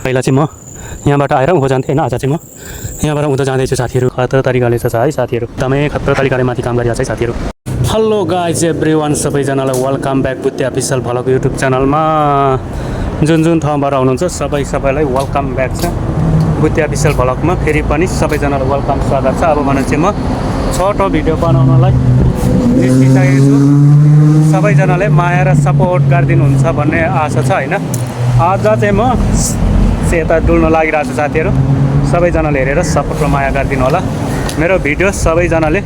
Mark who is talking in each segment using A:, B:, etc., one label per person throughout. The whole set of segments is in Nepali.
A: पहिला चाहिँ म यहाँबाट आएर उँभो जान्थेँ होइन। आज चाहिँ म यहाँबाट उँधो जाँदैछु साथीहरू। खतरा तरिकाले छ है साथीहरू, एकदमै खतरा तरिकाले माथि काम गरिरहेको छ है साथीहरू। हेलो गाइज एभ्रिवान, सबैजनालाई वेलकम ब्याक बुद्धि अफिसियल भ्लग युट्युब च्यानलमा। जुन ठाउँबाट आउनुहुन्छ सबैलाई वेलकम ब्याक छ बुद्धि अफिसियल भ्लगमा। फेरि पनि सबैजनालाई वेलकम स्वागत छ। अब भने चाहिँ म छोटो भिडियो बनाउनलाई निस्किसकेको छु। सबैजनाले माया र सपोर्ट गरिदिनुहुन्छ भन्ने आशा छ होइन। आज चाहिँ म यता डुल्न लागिरहेको छु साथीहरू। सबैजनाले हेरेर सपोर्ट र माया गरिदिनु होला। मेरो भिडियो सबैजनाले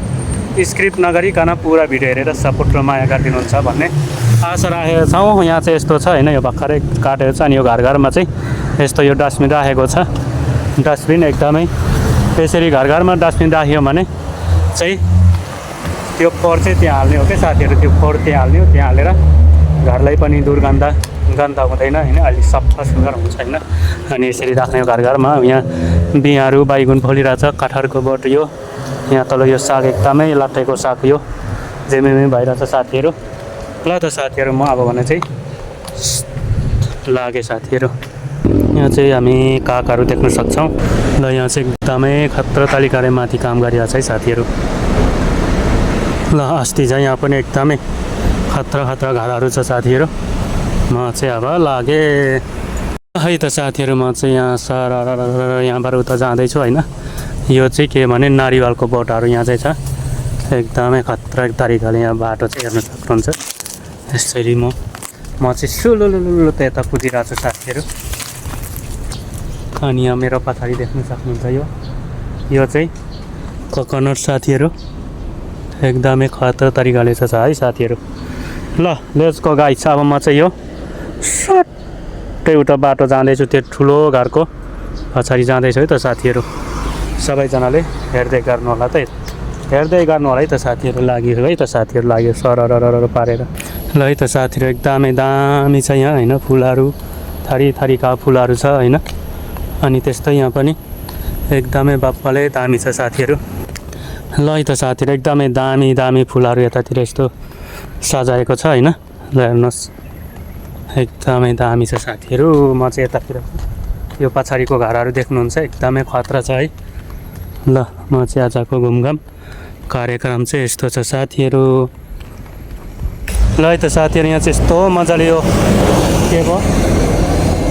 A: स्क्रिप्ट नगरिकन पुरा भिडियो हेरेर सपोर्ट र माया गरिदिनुहुन्छ भन्ने आशा राखेको छौँ। यहाँ चाहिँ यस्तो छ होइन, यो भर्खरै काटेको छ अनि यो घरमा चाहिँ यस्तो यो डस्टबिन राखेको छ। डस्टबिन एकदमै यसरी घरमा डस्टबिन राख्यो भने चाहिँ त्यो फोहोर चाहिँ त्यहाँ हाल्ने हो क्या साथीहरू। त्यो फोहोर त्यहाँ हाल्ने हो, त्यहाँ हालेर घरलाई पनि गन्ध हुँदैन होइन, अलिक सफा सुग्घर हुन्छ होइन। अनि यसरी राख्ने हो घरमा। यहाँ बियाँहरू बैगुन फलिरहेछ, कटहरको बोट यो यहाँ तल यो साग एकदमै लट्टेको साग यो जेमेमे भइरहेछ साथीहरू। ल त साथीहरू म अब भने चाहिँ लागे साथीहरू। यहाँ चाहिँ हामी कागहरू देख्न सक्छौँ। ल यहाँ चाहिँ एकदमै खतरा तरिकाले माथि काम गरिरहेछ है साथीहरू। ल अस्ति चाहिँ यहाँ पनि एकदमै खतरा घरहरू छ साथीहरू। म चाहिँ अब लागे है त साथीहरू। म चाहिँ यहाँबाट उता जाँदैछु होइन। यो चाहिँ के भने नारिवलको बोटहरू यहाँ चाहिँ छ। एकदमै खतरा तरिकाले यहाँ बाटो चाहिँ हेर्न सक्नुहुन्छ। यसरी म चाहिँ सुलुलुलु त यता कुदिरहेको छु साथीहरू। अनि यहाँ मेरो पछाडि देख्न सक्नुहुन्छ यो चाहिँ कोकोनट साथीहरू। एकदमै खतरा तरिकाले छ है साथीहरू। ल लेट्स गो गाइस। अब म चाहिँ यो सट्टै उता बाटो जाँदैछु, त्यो ठुलो घरको पछाडि जाँदैछु है त साथीहरू। सबैजनाले हेर्दै गर्नु होला त, हेर्दै गर्नु होला है त साथीहरू। लाग्यो है त साथीहरू, लाग्यो सरर पारेर। ल है त साथीहरू, एकदमै दामी छ यहाँ होइन। फुलहरू थरीका फुलहरू छ होइन। अनि त्यस्तै यहाँ पनि एकदमै बाप्पाले दामी छ साथीहरू। ल है त साथीहरू, एकदमै दामी फुलहरू यतातिर यस्तो सजाएको छ होइन। ल हेर्नुहोस् एकदमै दामी छ साथीहरू। म चाहिँ यतातिर यो पछाडिको घरहरू देख्नुहुन्छ एकदमै खतरा छ है। ल म चाहिँ आजको घुमघाम कार्यक्रम चाहिँ यस्तो छ साथीहरू। ल है त साथीहरू, यहाँ चाहिँ यस्तो मजाले यो के भयो,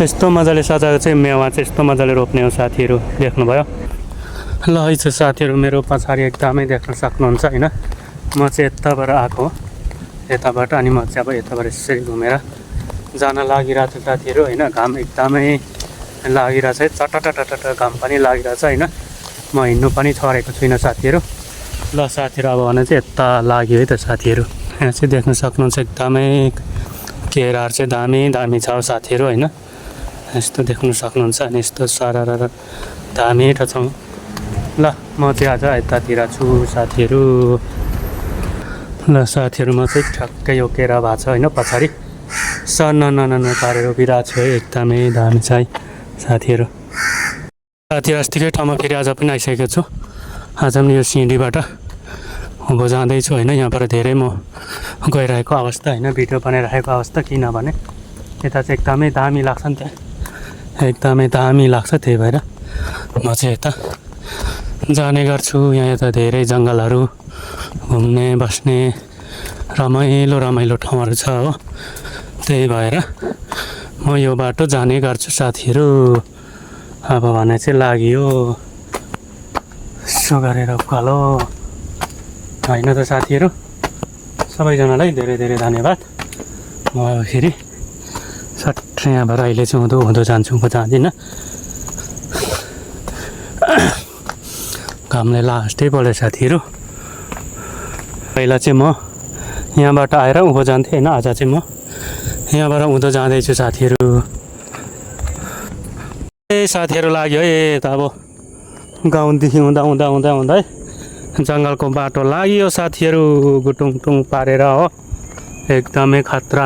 A: यस्तो मजाले सजाएको चाहिँ मेवा चाहिँ यस्तो मजाले रोप्ने हो साथीहरू, देख्नुभयो। ल है त साथीहरू, मेरो पछाडि एकदमै देख्न सक्नुहुन्छ होइन। म चाहिँ यताबाट आएको यताबाट, अनि म चाहिँ अब यताबाट यसरी घुमेर जान लागिरहेको छु साथीहरू होइन। घाम एकदमै लागिरहेछ है, चटटटट घाम पनि लागिरहेछ होइन। म हिँड्नु पनि छोडेको छुइनँ साथीहरू। ल साथीहरू अब भने चाहिँ यता लाग्यो है त साथीहरू। यहाँ चाहिँ देख्न सक्नुहुन्छ एकदमै केराहरू चाहिँ दामी छ साथीहरू होइन। यस्तो देख्न सक्नुहुन्छ। अनि यस्तो सरर दामी छ। ल म चाहिँ आज यतातिर छु साथीहरू। ल साथीहरू, म चाहिँ ठ्याक्कै यो केरा भएको छ होइन पछाडि सन्न पारेर उभिरहेको छु है। एकदमै दामी छ है साथीहरू। साथीहरू अस्तिकै ठाउँमा फेरि आज पनि आइसकेको छु। आज पनि यो सिँढीबाट उँभो जाँदैछु होइन। यहाँबाट धेरै म गइरहेको अवस्था होइन, भिडियो बनाइरहेको अवस्था, किनभने यता चाहिँ एकदमै दामी लाग्छ नि, त्यहाँ एकदमै दामी लाग्छ। त्यही भएर म चाहिँ यता जाने गर्छु। यहाँ यता धेरै जङ्गलहरू, घुम्ने बस्ने रमाइलो ठाउँहरू छ हो। त्यही भएर म यो बाटो जाने गर्छु साथीहरू। अब भने चाहिँ लाग्यो यसो गरेर उकालो होइन त साथीहरू। सबैजनालाई धेरै धन्यवाद। म फेरि सट्टै यहाँबाट अहिले चाहिँ हुँदो जान्छु, म जाँदिनँ। घामले लास्टै पऱ्यो साथीहरू। पहिला चाहिँ म यहाँबाट आएर उँभो जान्थेँ होइन। आज चाहिँ म यहाँबाट उँधो जाँदैछु साथीहरू। साथीहरू लाग्यो है त अब गाउँदेखि हुँदा जङ्गलको बाटो लाग्यो साथीहरू, गुटुङ पारेर हो। एकदमै खतरा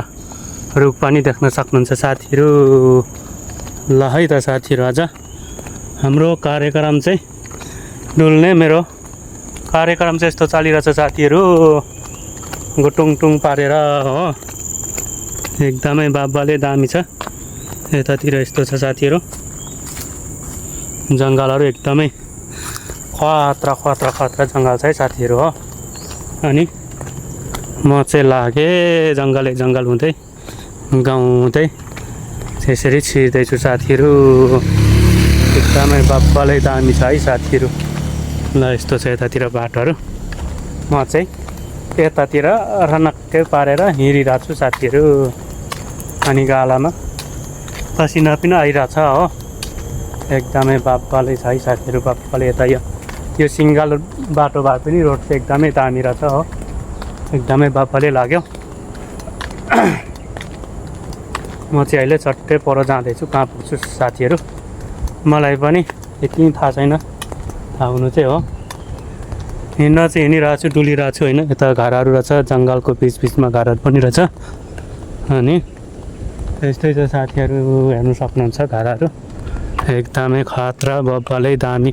A: रुख पनि देख्न सक्नुहुन्छ साथीहरू। ल है त साथीहरू, आज हाम्रो कार्यक्रम चाहिँ डुल्ने मेरो कार्यक्रम चाहिँ यस्तो चलिरहेछ साथीहरू, गुटुङ पारेर हो। एकदमै बाब्बाले दामी छ। यतातिर यस्तो छ साथीहरू। जङ्गलहरू एकदमै खतरा खतरा खतरा जङ्गल छ है साथीहरू हो। अनि म चाहिँ लागेँ जङ्गल हुँदै गाउँ हुँदै त्यसरी छिर्दैछु साथीहरू। एकदमै बब्बलै दामी छ है साथीहरू। ल यस्तो छ यतातिर बाटोहरू। म चाहिँ यतातिर रनक्कै पारेर हिँडिरहेको छु साथीहरू। अनि गालामा पसिना पनि आइरहेछ हो। एकदमै बब्बलै छ है साथीहरू बब्बलै। यता यो सिङ्गल बाटो भए पनि रोड चाहिँ एकदमै दामी रहेछ हो। एकदमै बब्बलै लाग्यो। म चाहिँ अहिले चट्टै पर जाँदैछु कहाँ पुग्छु साथीहरू मलाई पनि यति थाहा छैन। थाहा हुनु चाहिँ हो। हिँड्न चाहिँ हिँडिरहेको छु डुलिरहेको छु होइन। यता घरहरू रहेछ जङ्गलको बिचमा घरहरू पनि रहेछ। अनि त्यस्तै छ साथीहरू हेर्नु सक्नुहुन्छ घरहरू एकदमै खतरा बब्बलै दामी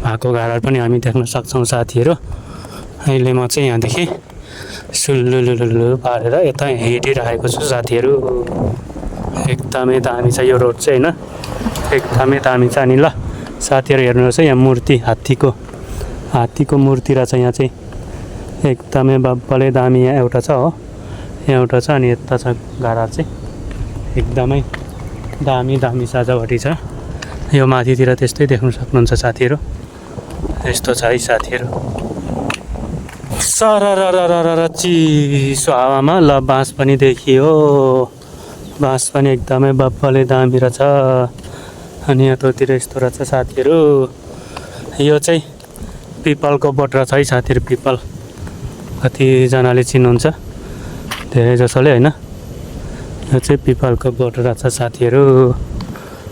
A: भएको घरहरू पनि हामी देख्न सक्छौँ साथीहरू। अहिले म चाहिँ यहाँदेखि सुल्लुलुलुलु पारेर यता हिँडिरहेको छु साथीहरू। एकदमै दामी छ यो रोड चाहिँ होइन। एकदमै दामी छ। अनि ल साथीहरू हेर्नुहोस् है यहाँ मूर्ति हात्तीको मूर्ति रहेछ यहाँ चाहिँ। एकदमै बब्बलै दामी यहाँ एउटा छ हो। यहाँ एउटा छ अनि यता छ घरहरू चाहिँ एकदमै दामी सजावटी छ। यो माथितिर त्यस्तै देख्न सक्नुहुन्छ साथीहरू। यस्तो छ है साथीहरू। सरररररर चिसो हावामा ल बाँस पनि देखियो। बाँस पनि एकदमै बब्बलै दामी रहेछ। अनि यतातिर यस्तो रहेछ साथीहरू। यो चाहिँ पिपलको बोट रहेछ है साथीहरू। पिपल कतिजनाले चिन्नुहुन्छ धेरै जसोले होइन। यो चाहिँ पिपलको बोट रहेछ साथीहरू।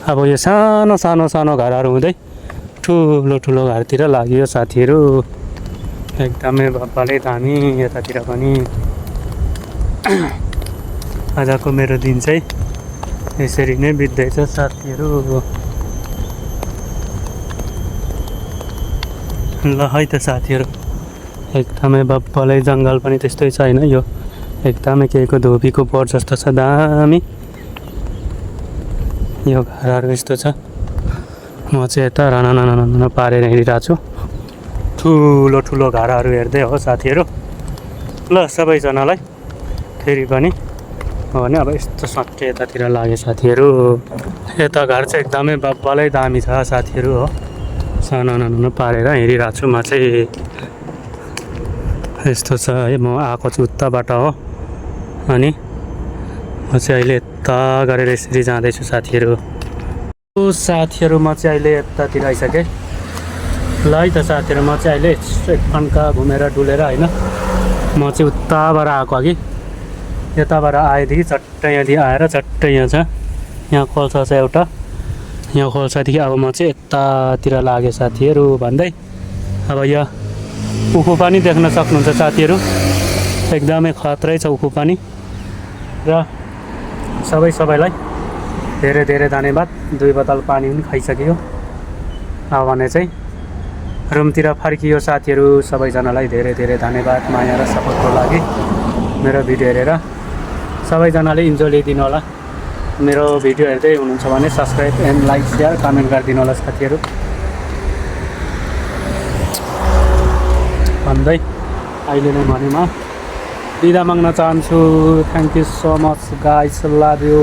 A: अब यो सानो घरहरू हुँदै ठुलो घरतिर लाग्यो साथीहरू। एकदमै बब्बलै दामी यतातिर पनि। आजको मेरो दिन चाहिँ यसरी नै बित्दैछ साथीहरू। ल है त साथीहरू एकदमै बब्बलै जङ्गल पनि त्यस्तै छ होइन। यो एकदमै केहीको धोबीको बोट जस्तो छ दामी। यो घरहरू यस्तो छ। म चाहिँ यता राना पारेर हिँडिरहेको छु ठुलो घरहरू हेर्दै हो साथीहरू। ल सबैजनालाई फेरि पनि हो भने अब यस्तो सट्टै यतातिर लाग्यो साथीहरू। यता घर चाहिँ एकदमै बब्बलै दामी छ साथीहरू हो। सानो पारेर हिँडिरहेको छु म चाहिँ। यस्तो छ है। म आएको छु उताबाट हो। अनि म चाहिँ अहिले यता गरेर यसरी जाँदैछु साथीहरू। म चाहिँ अहिले यतातिर आइसकेँ। ल है त साथीहरू म चाहिँ अहिले एक फन्का घुमेर डुलेर होइन म चाहिँ उताबाट आएको कि यताबाट आएदेखि चट्टै यहाँदेखि आएर चट्टै यहाँ छ। यहाँ खोल्सा छ एउटा। यहाँ खोल्सादेखि अब म चाहिँ यतातिर लागेँ साथीहरू भन्दै। अब यहाँ उखु पानी देख्न सक्नुहुन्छ साथीहरू। एकदमै खतरै छ उखु पानी। र सबैलाई धेरै धन्यवाद। 2 बोतल पानी पनि खाइसक्यो। अब भने चाहिँ रुमतिर फर्कियो साथीहरू। सबैजनालाई धेरै धन्यवाद माया र सपोर्टको लागि। मेरो भिडियो हेरेर सबैजनाले इन्जोय लिइदिनु होला। मेरो भिडियो हेर्दै हुनुहुन्छ भने subscribe and like share comment गरिदिनु होला साथीहरू भन्दै अहिले नै भने म बिदा माग्न चाहन्छु। Thank you so much guys. Love you.